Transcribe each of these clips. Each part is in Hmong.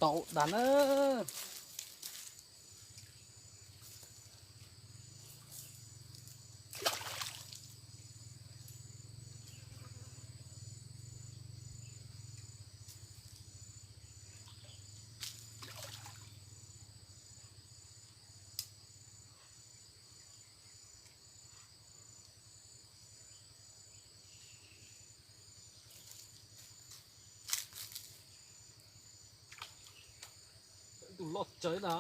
Tau dag na. Tus loj tsawv na.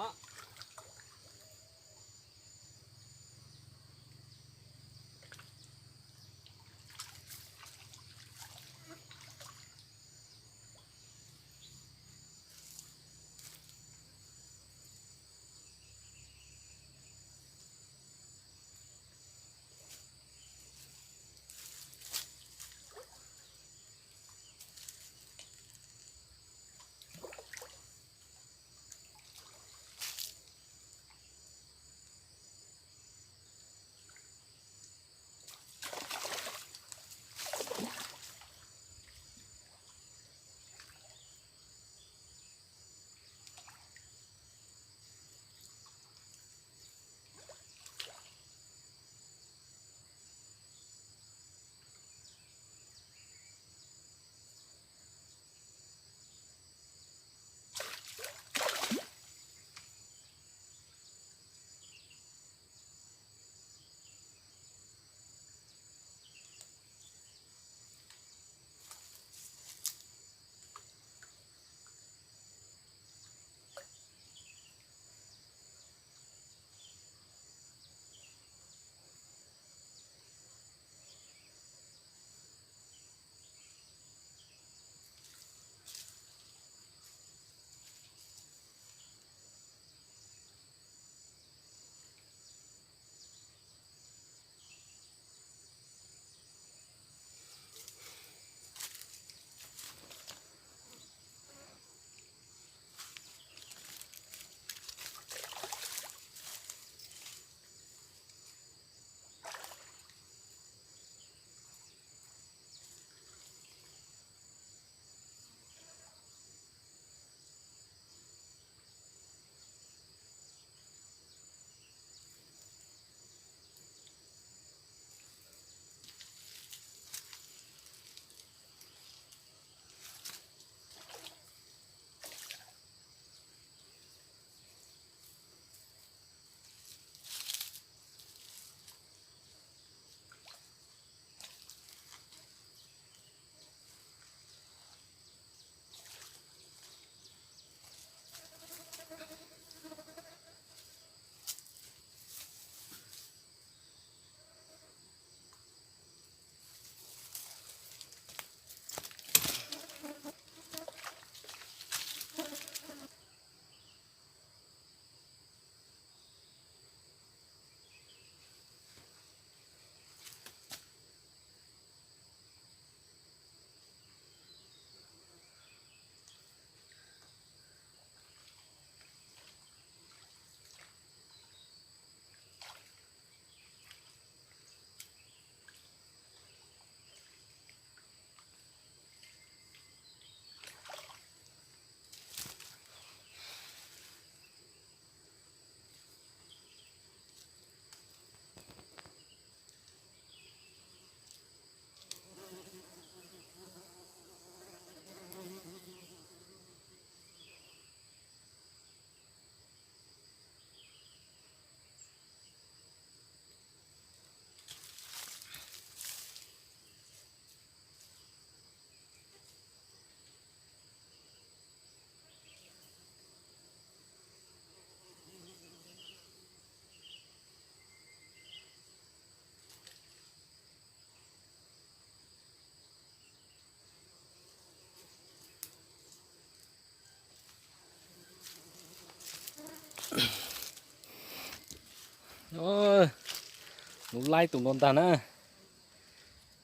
Mus laib tus no ntag na,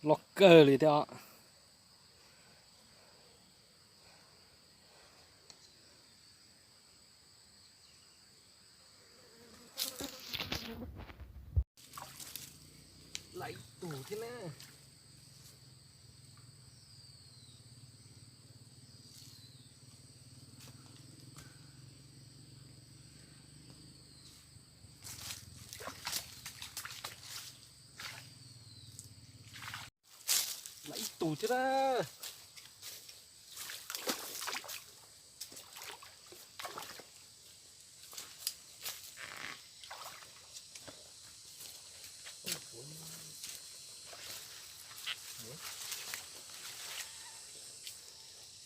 loj kawg li thiab os. Laib tus thiab na. Tus thiab na.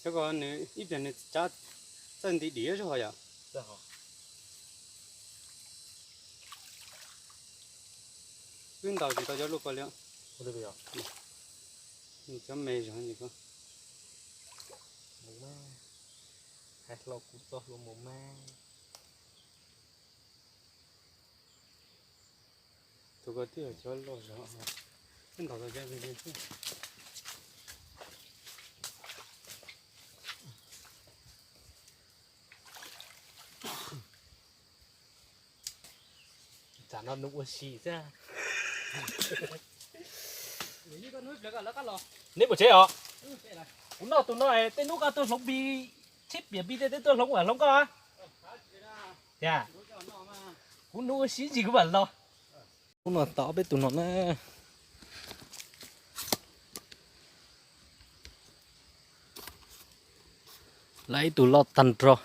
Xyov ko nws ib pliag nws txawj nti dim zog yom. Wb ntaus tsis tau cov luj ko li. Cov me zog. Hais hlo kuv txo hlua mus mas. Tus ko twb yog cov loj zog, wb ntaus tau cov me xwb. Tsam no nws ua si xwb. Neb puas tsev os? Kuv noj tus no, tej hnub koj tuaj hloov npi, tsheb piam npi tej, tuaj hloov, hloov koj. Yog, kuv nuv ua si ntsis kuv mam los. Hnub no tau ob peb tus no na. Lawv ib tug loj tag nrho.